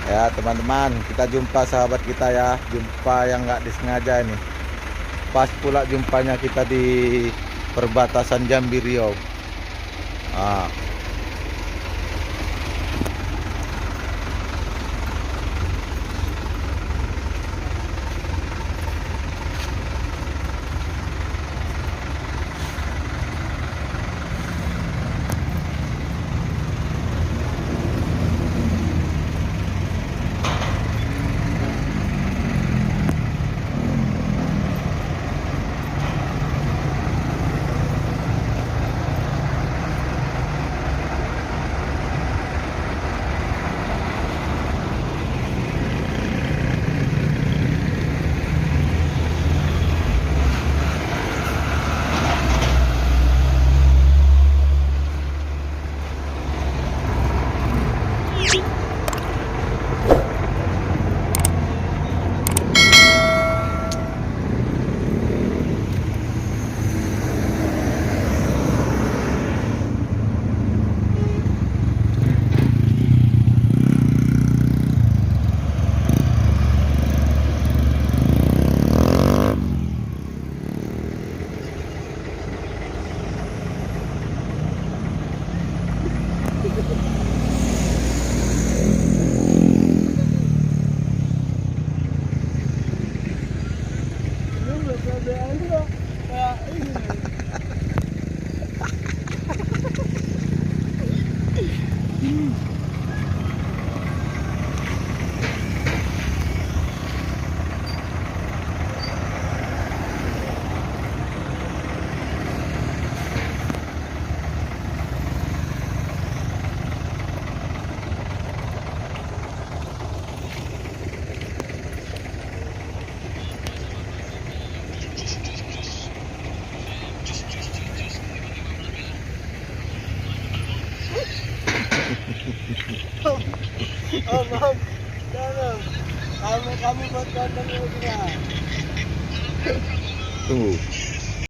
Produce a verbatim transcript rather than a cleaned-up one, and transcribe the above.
Ya, teman-teman, kita jumpa sahabat kita ya. Jumpa yang nggak disengaja ini. Pas pula jumpanya kita di perbatasan Jambi Riau. Ah. Om, om, jangan, om. Kami, kami buat konten ini juga. Tunggu.